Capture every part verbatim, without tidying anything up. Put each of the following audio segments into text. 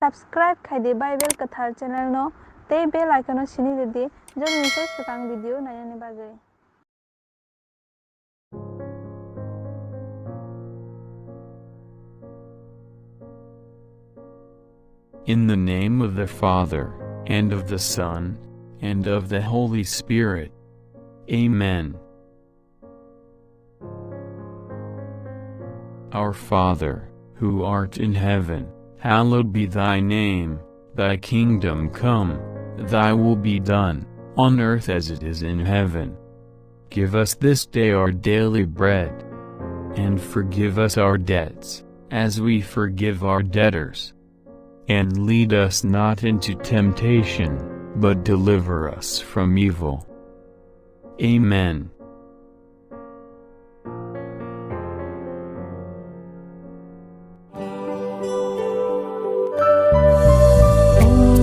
Subscribe khai di Bible Kwthar channel no tei bell icon no sini rw di, joni se swkang video nainani bagwi. In the name of the Father, and of the Son, and of the Holy Spirit. Amen. Our Father, who art in heaven, hallowed be thy name, thy kingdom come, thy will be done, on earth as it is in heaven. Give us this day our daily bread. And forgive us our debts, as we forgive our debtors. And lead us not into temptation, but deliver us from evil. Amen.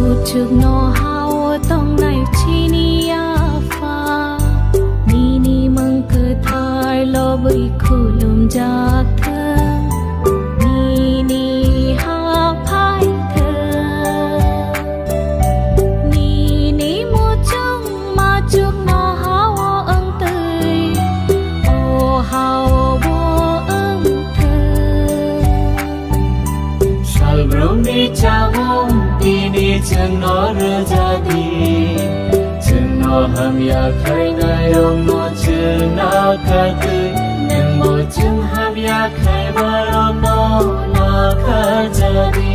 Uchukno hao tongnai chini Apha, nini mung kwthar lobwi khulumjak thung, nini ha phai thung, nini muchung machukno hao wngtwi, o hao bo wngthung. Salbrumni chamung tini chwngno rwjadi, chwngno hamya khainai rokno chwng nakhartwi, nwngbo chwng hamya khaiba rokno nakharjadi.